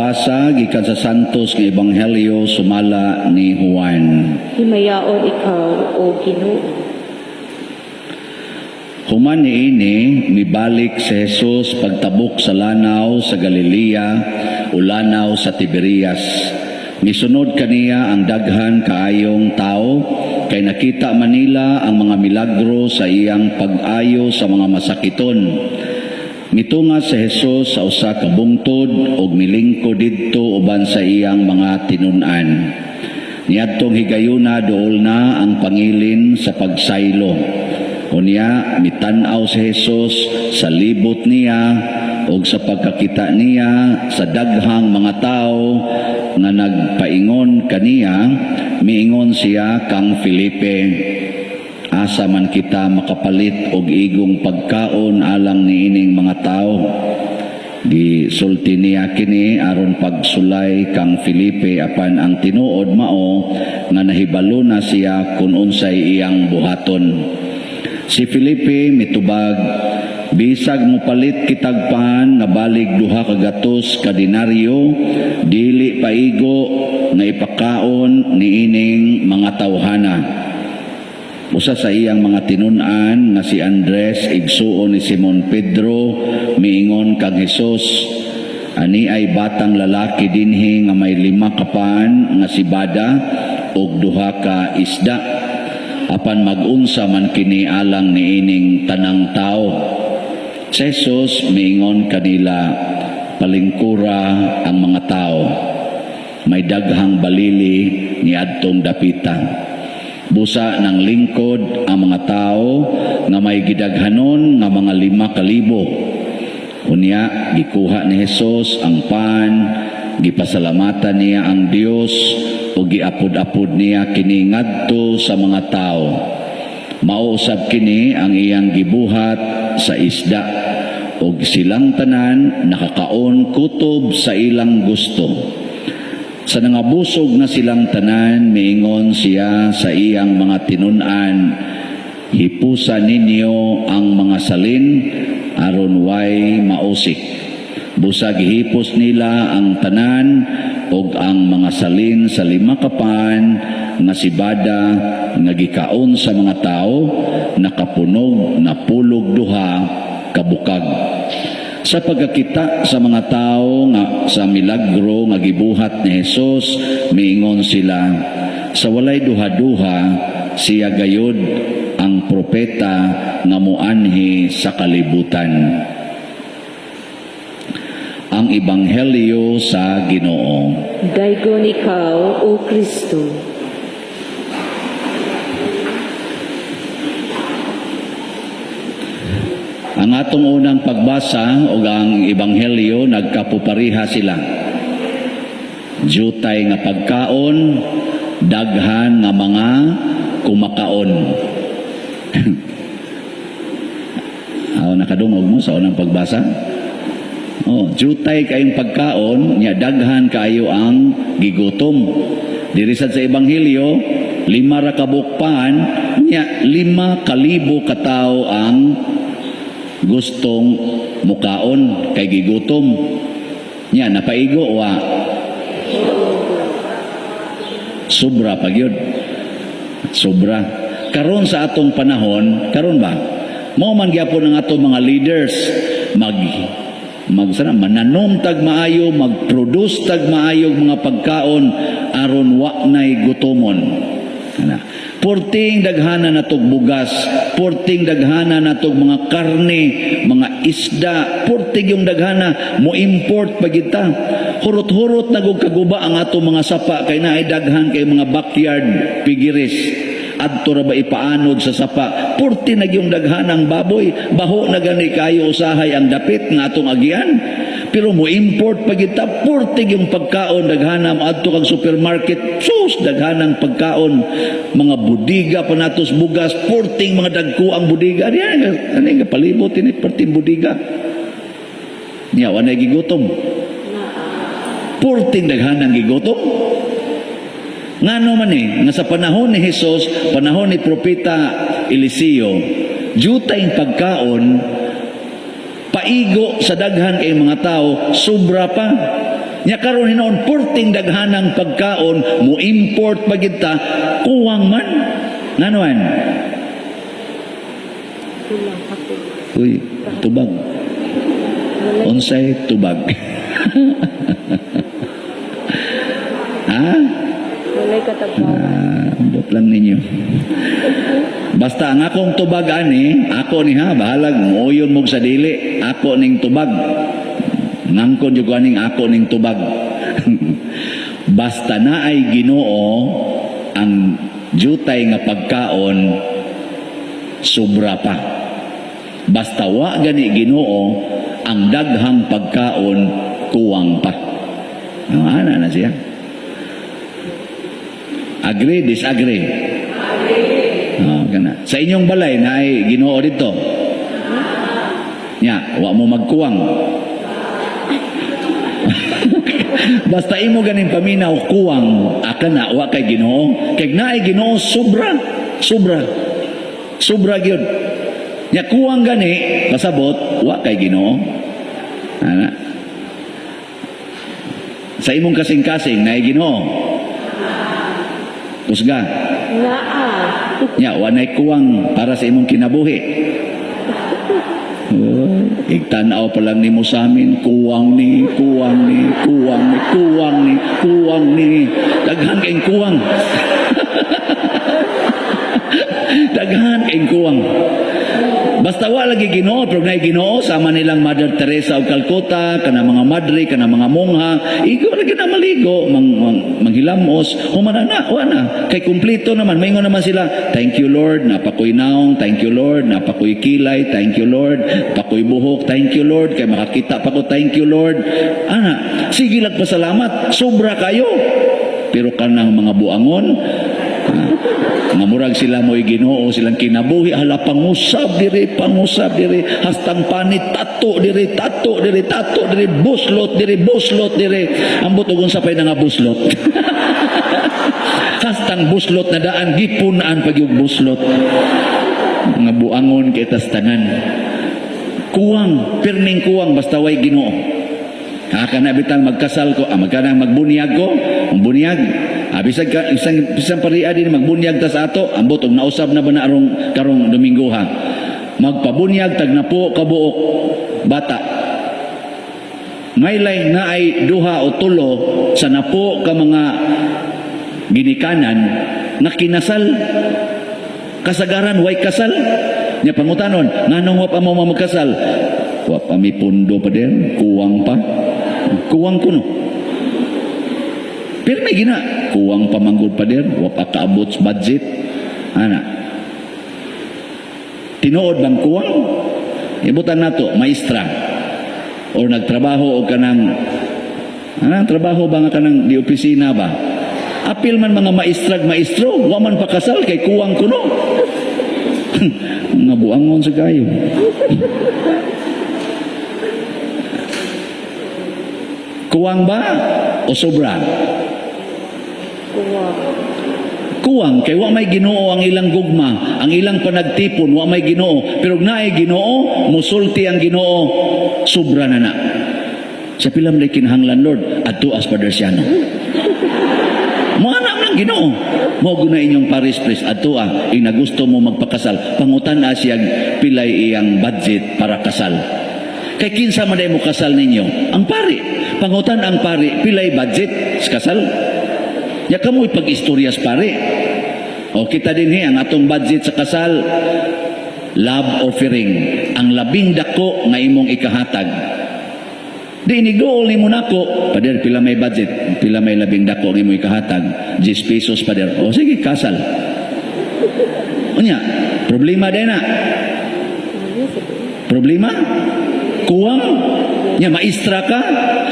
Pagbasa gikan sa Santos nga Ebanghelyo sumala ni Juan. Himayaon ikaw, O Ginoo. Human niini, mibalik si Jesus pagtabok sa lanaw sa Galilea o lanaw sa Tiberias. Misunod kaniya ang daghan kaayong tao kay nakita man nila ang mga milagro sa iyang pag-ayo sa mga masakiton. Mitunga si Jesus sa usa ka bungtod ug milingkod didto uban sa iyang mga tinun-an. Niadtong higayuna, duol na ang pangilin sa pagsaylo. Unya mitan-aw si Jesus sa libot niya ug sa pagkakita niya sa daghang mga tao nga nagpaingon kaniya, miingon siya kang Felipe, "Asa man kita makapalit og igong pagkaon alang niining mga tao?" Gisulti niya kini aron pagsulay kang Felipe, apan ang tinuod mao nga nahibalo na siya kung unsay iyang buhaton. Si Felipe mitubag, "Bisag mopalit kitag pan nga balig 200 ka denaryo, dili paigo nga ipakaon niining mga tawhana." Usa sa iyang mga tinun-an nga si Andres, igsuon ni Simon Pedro, miingon kang Hesus, "Aniay batang lalaki dinhi nga may 5 ka pan nga sibada ug 2 ka isda. Apan mag-unsa man kini alang niining tanang tao?" Si Jesus miingon kanila, "Palingkura ang mga tao." May daghang balili niadtong dapita. Busa nanglingkod ang mga tao nga may gidaghanon nga mga 5,000. Unya gikuha ni Jesus ang pan, gipasalamatan niya ang Dios ug giapod-apod niya kini ngadto sa mga tao. Mao usab kini ang iyang gibuhat sa isda, ug silang tanan nakakaon kutob sa ilang gusto. Sa nangabusog na silang tanan, miingon siya sa iyang mga tinun-an, "Hipusa ninyo ang mga salin aron way mausik." Busa gihipos nila ang tanan, ug ang mga salin sa 5 ka pan nga sibada nga gikaon sa mga tao nakapunog 92 ka bukag. Sa pagkakita sa mga tao nga sa milagro nga gibuhat ni Jesus, miingon sila, "Sa walay duha-duha, siya gayod ang propeta nga muanhi sa kalibutan." Ang Ebanghelyo sa Ginoo. Daygon ikaw, O Kristo. Ang atong unang pagbasa o ang Ebanghelyo, nagkapupariha sila. Jutay nga pagkaon, daghan nga mga kumakaon. Aw, nakadungog mo sa unang pagbasa? Oh, jutay kayong pagkaon, nya daghan kayo ang gigutom. Diri sad sa Ebanghelyo, 5 ra ka buok pan, nya 5,000 ka tawo ang gustong mukaon kay gigutom. Nya napaigo wa? Sobra pa gyud. Sobra. Karon sa atong panahon, karon ba? Mao man gyapon ang atong mga leaders mag mag sana mananom tag maayo, mag-produce tag maayo mga pagkaon aron wa nay gutomon. Ana. Porting daghana natog bugas, porting daghana natog mga karne, mga isda, porting yung daghana mo import pa kita. Hurot-hurot na gud kaguba ang atong mga sapa kay naay daghan kay mga backyard piggeries. Adto ra ba ipaanod sa sapa? Porti na yung daghanang baboy, baho na gani kayo usahay ang dapit nga atong agian. Pero mo import pa kita, porti yung pagkaon daghana. Mo adto kag supermarket, sus, daghanang pagkaon, mga budiga pa natos bugas, porting mga dagko ang budiga. Diyan ano nga palibot ini, porting budiga. Nya wa gigutom? Porting daghanang gigutom. Ngano man eh, nga sa panahon ni Jesus, panahon ni Propeta Eliseo, jutay pagkaon, paigo sa daghan kay mga tao, sobra pa. Nya karon hinuon purting daghanang pagkaon, mo import pa gyud ta, kuwang man. Ngano man? Kulang ako. Uy, tubag. Walay. Unsay tubag? Ha? Walay katabawan. Ah, ambot lang ninyo. Basta ang akong tubag ani, ako ni ha, bahalag moyon mo sa dili, ako ning tubag. Nangkon jud ko aning ako ning tubag. Basta naay Ginoo, ang jutay nga pagkaon sobra pa. Basta wa gani Ginoo, ang daghang pagkaon kuwang pa. No, ana na siya. Agree, disagree? Oh, kana. Sa inyong balay naay Ginoo dito. Nya, wa mo magkuwang. Basta imo ganing paminaw kuwang, aka na wa kay Ginoo. Kay naay Ginoo, sobra, sobra. Sobra gyud. Nya kuwang gani, pasabot wa kay Ginoo. Ana. Sa imong kasing-kasing naay Ginoo. Kusga. Naa. Nya, wa nay kuwang para sa imong kinabuhi. Oh, igtan-aw pa lang nimo sa amin, kuwang ni, kuwang ni, kuwang ni, kuwang ni, kuwang ni. Daghan kayong kuwang. Daghan kayong kuwang. Basta wa lagi Ginoo, pero naay Ginoo sama nilang Mother Teresa of Calcutta, kana mga madre, kana mga mongha, igo lagi na maligo, mang manghilamos, humana na, wa na. Kay kumpleto naman, maingon naman sila, "Thank you, Lord, napakoy naong, thank you, Lord, napakoy kilay, thank you, Lord, pakoy buhok, thank you, Lord, kay makakita pa ko, thank you, Lord." Ana, sige lang, pasalamat, sobra kayo. Pero kanang mga buangon, nga murag sila mo'y Ginoo silang kinabuhi, hala, pangusab diri, hastang panit, tato diri, tato diri, tato diri, buslot diri, buslot diri. Ambot og unsa pay nga buslot. Hastang buslot na daan, gipunaan pag yung buslot. Mga buangon kay tas tanan. Kuwang, pirming kuwang basta way Ginoo. Kana bitang magkasal ko, magkanang magbunyag ko, ang bunyag. Bisag ka, isang pariya din magbunyag ta sa ato, ambot og nausab na ba na arong karong Domingo ha. Magpabunyag tag napo kabuok bata. Maylay na ay duha o tulo sa napo ka mga ginikanan nga kinasal. Kasagaran way kasal. Nya pangutanon, nganong wa pa mo magkasal? Wa pa mi pundo pa din, kuwang pa. Kuwang kuno. Pero may gina, kuwang pa manggod pa din, wa pa kaabot sa budget. Ana. Tinuod bang kuwang? Ibutan nato, maestra. Or nagtrabaho o kanang anang trabaho ba nga kanang di opisina ba? Apil man mga maestrag maestro, wa man pa kasal kay kuwang kuno. Mga buangon sa kayo. Kuwang ba o sobra? Kuwang. Kuwang kay wa may Ginoo ang ilang gugma, ang ilang panagtipon wa may Ginoo. Pero naay Ginoo, musulti ang Ginoo, sobra na na. Sa pila man kinahanglan, Lord, adto as Padersiano. Moana ng Ginoo. Mo guna inyong parish priest adto ing nagusto mo magpakasal, pangutan-a siya pilay iyang budget para kasal. Kay kinsa man day mo kasal ninyo? Ang pari. Pangutan ang pari pilay budget sa kasal. Ya kamo ipag-istorya sa pari. O kita din ang atong budget sa kasal, love offering, ang labing dako nga imong ikahatag. Di inigdool nimo nako, "Pader, pila may budget, pila may labing dako ang imong ikahatag?" 10 pesos, pader. O sige, kasal. Unya, problema din na. Problema? Kuwang? Nya maestra ka,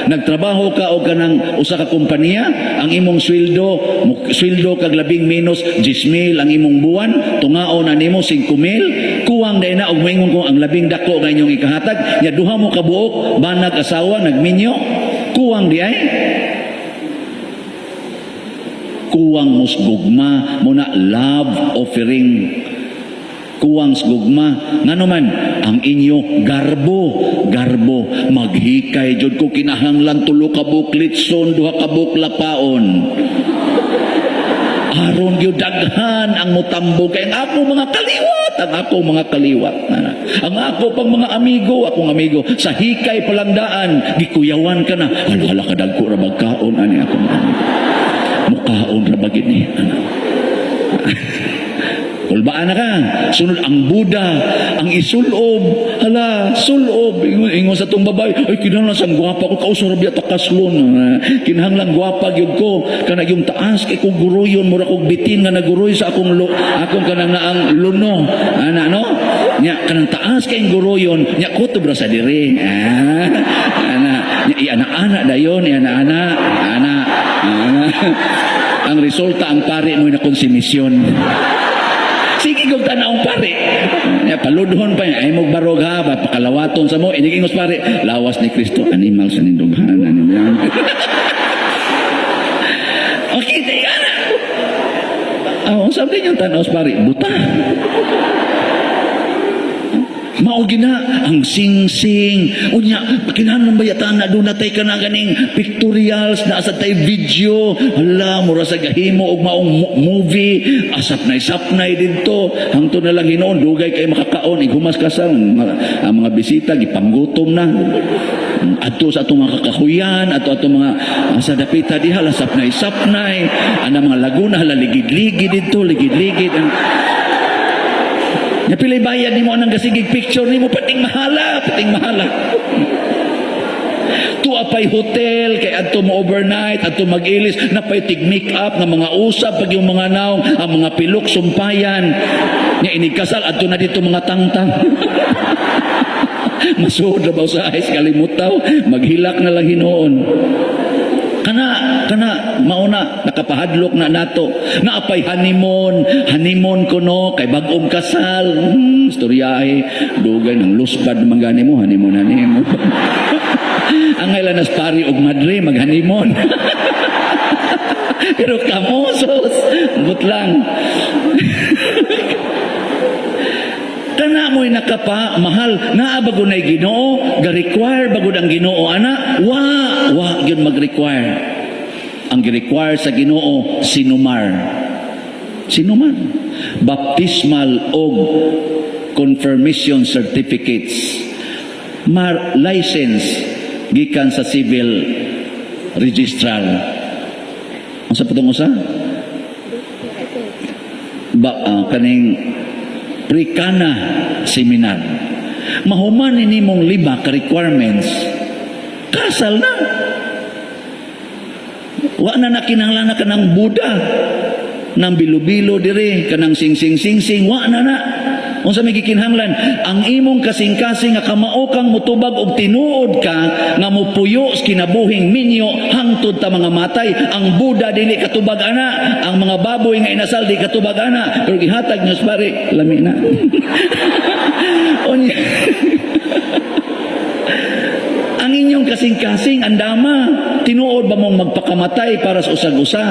nagtrabaho ka og kanang usa ka kompanya, ang imong sweldo, sweldo kag labing menos 10,000 ang imong buwan, tungaon na nimo 5,000, kuwang day na og moingon ko ang labing dako nga inyong ikahatag, nya duha mo ka buok, banag asawa nagminyo, kuwang di ay. Kuwang mos gugma mo na love offering. Kuwang sa gugma. Ngano man ang inyo garbo, garbo maghikay jud ko, kinahanglan tulo ka buok litson, duha ka buok lapaon. Aron gyud daghan ang mutambog kay ang ako mga kaliwat, ang ako mga kaliwat. Ang ako pang mga amigo, akong amigo sa hikay palangdaan, gikuyawan ka na. Hala, hala, kadagko ra magkaon ani akong mga amigo. Mukaon ra ba gid ni? Ano? Kulbaan na ka. Sunod ang Buda, ang isulob. Hala, sulob. Ingon, ingon sa tong babae, "Ay, kinahanglan sang gwapa ko, kausa ra biya ta kaslon. Ah, kinahanglan gwapa gyud ko. Kana yung taas kay kung guruyon, mura kog bitin nga naguroy sa akong lo, akong kanang naang luno." Ana no? Nya kanang taas kay guruyon, nya kutob ra sa diri. Ah, ana, nya iana-ana dayon, iana-ana, ana. Ana. Ang resulta, ang pare mo na konsumisyon. Sige kog tanawng pare. Ya, paludhon pa niya. Ay mong barog ha, ba, pakalawaton sa mo. Inigingos pare. Lawas ni Kristo, animal sa nindughan. Animal. Okay, di ana. Ah, unsa ba yung tanaw sa pare? Buta. Mao gina ang sing-sing. Unya, kinahanglan ba yata na doon natay ka na ganing pictorials, na sa tay video. Hala, mura sa gahimo og maong movie. Asap sapnay didto. Hangtod na lang hinuon, dugay kay makakaon, ighumas kasal. Ang mga bisita, gipanggutom na. Adto sa atong mga kakahuyan, ato atong mga sa dapita diha, hala, sapnay sapnay. Ana mga Laguna, hala, ligid-ligid didto, ligid-ligid. Ang Napilay bayad nimo anang gasigig picture nimo, pating mahala, pating mahala. Tuwa pa'y hotel, kay adto mo overnight, adto mag-ilis, napay tig make up nga mga usab pag yung mga naong, ang mga pilok sumpayan. Nya inig kasal adto na dito mga tangtang. Masuod na ba sa ayos kalimutaw, maghilak na lang hinuon. Kana kana mauna nakapahadlok na nato. Naapay honeymoon, honeymoon kuno kay bag-ong kasal. Istoryahe dugay ng luspad man gani mo honeymoon, honeymoon. Ang nas pari og madre mag honeymoon. Pero kamo sos, but lang. Kana mo'y nakapa mahal naa bagod nay Ginoo, ga-require bagod ang Ginoo ana? Wa, wa gyud mag-require. Ang gi-require sa Ginoo, sinumar. Sinumar. Baptismal og confirmation certificates. Mar license gikan sa civil registrar. Unsa pa tong usa? Ba, kaning pre-Cana seminar. Mahuman ini mong lima ka requirements, kasal na. Wa na nakinahanglan na kanang Buda nang bilo-bilo dire, kanang sing-sing-sing-sing, wa na na. Unsa may gikinahanglan? Ang imong kasing-kasing nga kamao kang mutubag og tinuod ka nga mupuyo sa kinabuhing minyo hangtod ta mga matay. Ang Buda dili katubag ana, ang mga baboy nga inasal di katubag ana, pero gihatag niyo sa pare, lami na. Unya, ang inyong kasing-kasing andama, tinuod ba mong magpakamatay para sa usag-usa?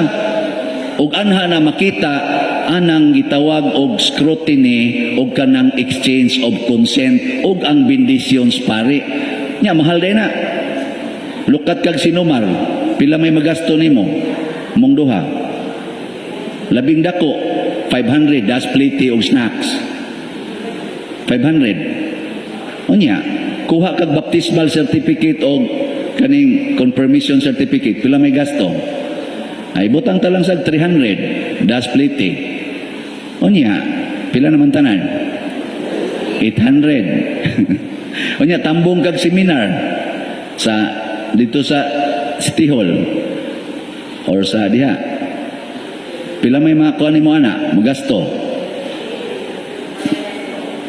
Ug anha na makita anang gitawag og scrutiny og kanang exchange of consent og ang benditions pare. Nya mahal day na. Lukat kag sinumar, pila may magasto nimo? Mong duha. Labing dako 500 das plate og snacks. 500. Unya, kuha kag baptismal certificate og kaning confirmation certificate, pila may gasto? Ay butang talang sa 300 das plate. Unya, pila naman tanan? 800. Unya, tambong kag seminar sa dito sa City Hall or sa diha. Pila may mga kuha nimo ana, magasto?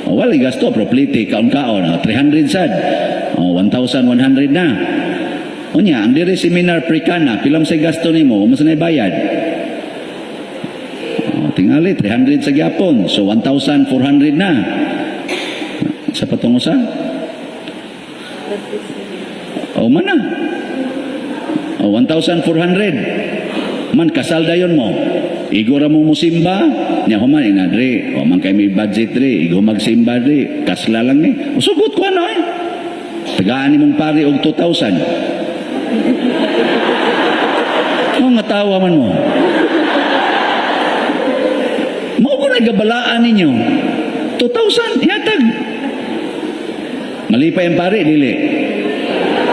O, wala gasto, pero plate, kaon-kaon, o, 300 sad. O, 1,100 na. Unya, ang dire seminar pre-Cana, pila man say gasto nimo, mo sa bayad? O, tingali, 300 sa gyapon. So, 1,400 na. Sa patong usa? O, man na. O, 1,400. Man, kasal dayon mo. Igo ra mo musimba, nya human ina dre, wa man kay may budget dre, igo magsimba dre, kasla lang ni. Sugot ko ano eh. Tagaan nimong pari og 2,000. Mo nga tawa man mo. Mao ko nagabalaan ninyo. 2,000 ihatag. Malipay ang pare, dili.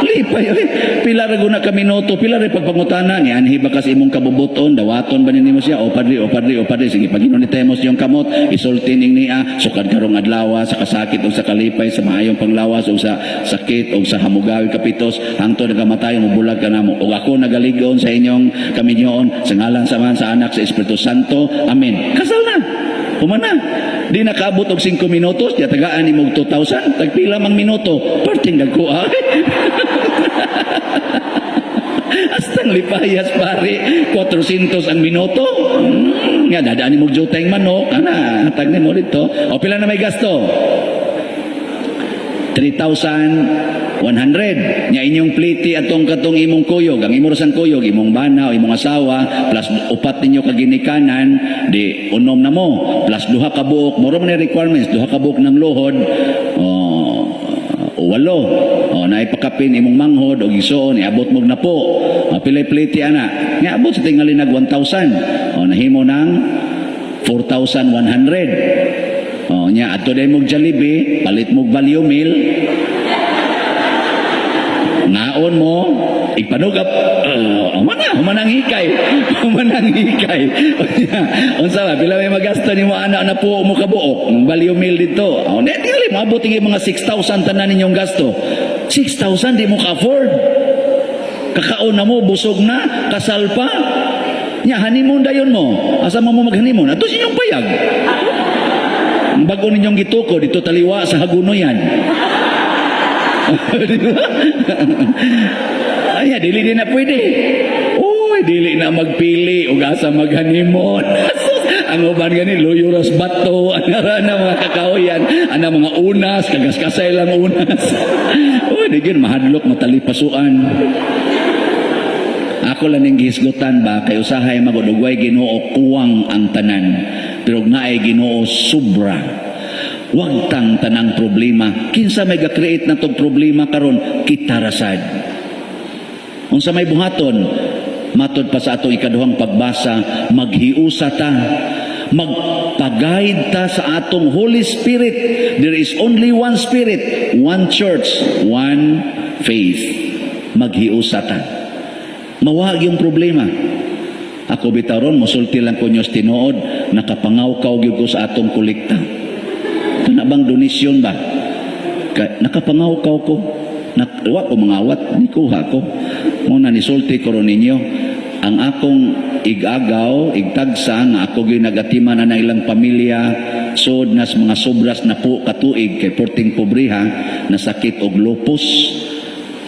Lipay, oy. Pila ra guna ka minuto, pila ra pagpangutana ni anhi ba kas imong kabubuton, dawaton ba nimo siya? O padre, o padre, o padre, sige paginunitemos yung kamot, isulti ning niya, sukad karong adlaw sa kasakit ug sa kalipay, sa maayong panglawas ug sa sakit ug sa hamugawi kapitos, hangtod nagamatay mobulag ka namo. Ug ako nagaligon sa inyong kaminyoon sa ngalan sa Amahan, sa Anak, sa Espiritu Santo. Amen. Kasal na. Humana. Di nakaabot og 5 minutos, di tagaan nimo og 2,000, tagpila mang minuto, perting dagko. Astang lipayas pare, 400 ang minuto. Nga dadaan nimo og juteng manok, ana, hatag nimo dito. O pila na may gasto? 3,100. Nya inyong pliti atong katong imong kuyog, ang imo sang kuyog, imong bana o imong asawa, plus upat ninyo ka ginikanan, di unom na mo, plus duha ka buok, moro man ni requirements, duha ka buok ng luhod, o, o walo. O naipakapin imong manghod o gisuon, iabot mo na po. O pilay pliti ana. Nga abot sa tingali nag 1,000. O nahimo ng 4,100. O nya adto day mog Jollibee, palit mog value meal. Ngaon mo, ipanugap, humana, humanang hikay, humanang hikay. Unsa ba, pila may magasto nimo ana na po mo kabuok, value meal dito. O, di tingali moabot yung mga 6,000 tanan ninyong gasto. 6,000 di mo ka-afford. Kakaon na mo, busog na, kasal pa. Nya, honeymoon dayon mo. Asa mo mo mag-honeymoon? Ato sa inyong payag. Ang bago ninyong gituko, dito taliwa sa Hagunoyan. Di ba? Ay, dili din na pwede. Uy, dili na magpili ug asa mag-honeymoon. Ang uban gani luyo ras bato, anara na mga kakahuyan, ana mga unas, kagaskasay lang unas. Uy, di gyud mahadlok matalipasuan. Ako lang ning gihisgutan ba kay usahay magudugway Ginoo kuwang ang tanan, pero og naay Ginoo sobra. Wag tang tanang problema. Kinsa may ga-create na tong problema karon? Kita rasad. Unsa may buhaton? Matod pa sa atong ikaduhang pagbasa, maghiusa ta. Magpagayad ta sa atong Holy Spirit. There is only one Spirit, one church, one faith. Maghiusa ta. Mawag yung problema. Ako bitaw ron, musulti lang ko niyo tinuod, nakapangawkaw gyud ko sa atong kolekta. Kana bang donasyon ba? Ka, nakapangawkaw ko. Nak, wa ko mangawat, nikuha ko. Muna nisulti ko ron ninyo, ang akong igagaw, igtagsa, nga ako gyud nagatiman na ng ilang pamilya, sod nas mga sobras na po katuig kay porting pobriha, nasakit og lupus,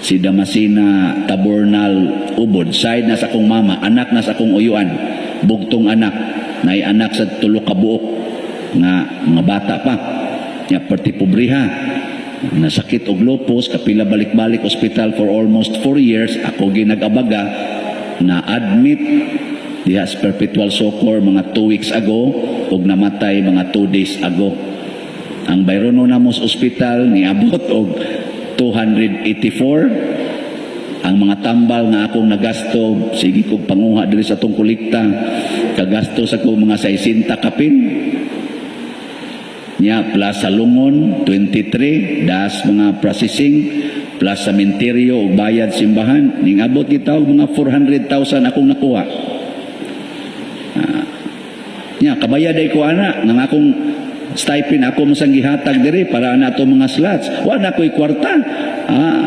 si Damasina Tabornal Ubod, side na sa akong mama, anak na sa akong uyuan, bugtong anak, nay anak sa tulo ka buok nga mga bata pa. Nya perti pobriha, nasakit og lupus, kapila balik-balik ospital for almost 4 years, ako ginagabaga na admit diha sa Perpetual Succor mga 2 weeks ago ug namatay mga 2 days ago. Ang bayrono namo sa ospital niabot og 284. Ang mga tambal nga akong nagasto, sige kog panguha diri sa atong kolekta, kagasto sa ko mga 60 kapin nya, plus sa lungon 23, das mga processing, plus sa menteryo ug bayad simbahan, ning abot kita og mga 400,000 akong nakuha. Nya kabayad ay ko ana ng akong stipend, ako masang gihatag diri para ana ato mga slots. Wa na ko'y kwarta,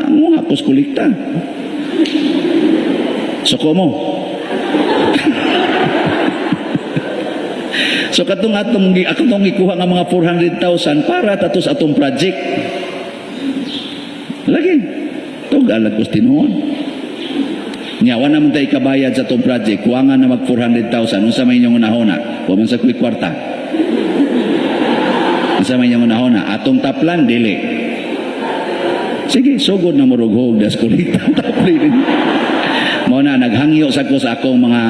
nguha ko sa kolekta. Suko mo. So katong atong atong gikuha nga mga 400,000 para tatos atong project. Lagi. Tug alag ko tinuod. Nya wa naman tay kabayad sa atong project, kuwangan na mag 400,000, unsa may inyong unahona? Wa man sa kuy kwarta. Unsa may inyong unahona? Atong taplan dili. Sige, sugod na morughog das kolekta tapli. Mao na naghangyo sa ko sa akong mga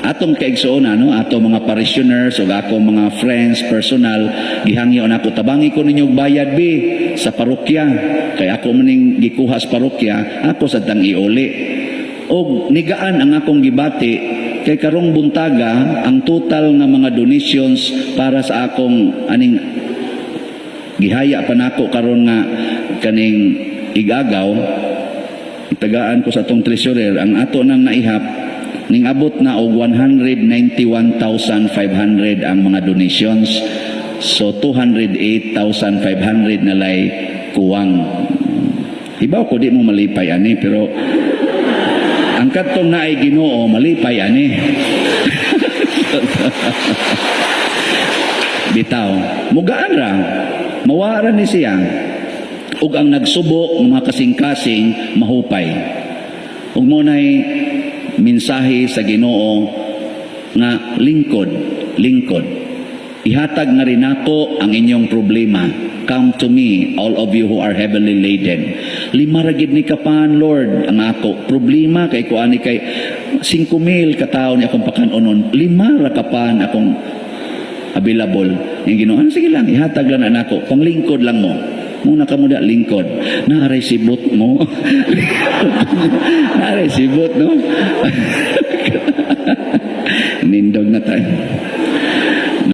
Atong kaigsoon, no, ato mga parishioners ug ako mga friends personal, gihangyo nako, "Tabangi ko ninyo og bayad bi sa parokya," kay ako maning gikuha sa parokya, ako sa tang iuli. Og nigaan ang akong gibati kay karong buntaga ang total nga mga donations para sa akong aning gihaya pa nako karon nga kaning igagaw, tagaan ko sa atong treasurer ang ato nang naihap, ning abot na og 191,500 ang mga donations, so 208,500 na lay kuwang. Ibaw ko di mo malipay ani, pero ang kadtong naay Ginoo malipay ani. Bitaw mugaan ra, mawara ni siya, ug ang nagsubo ng mga kasing-kasing mahupay. Ug mo nay mensahe sa Ginoo nga lingkod, lingkod. Ihatag na rin ako ang inyong problema. "Come to me, all of you who are heavily laden." "Lima ra gid ni ka pan, Lord, ang ako problema kay ko ani, kay 5,000 ka tawo ni akong pakan-onon. Lima ra ka pan akong available." Yung Ginoo, "Ano, sige lang, ihatag lang na nako, panglingkod lang mo." Muna ka mo da lingkod. Naaray sibot mo. Naaray sibot, no? Nindog na tayo.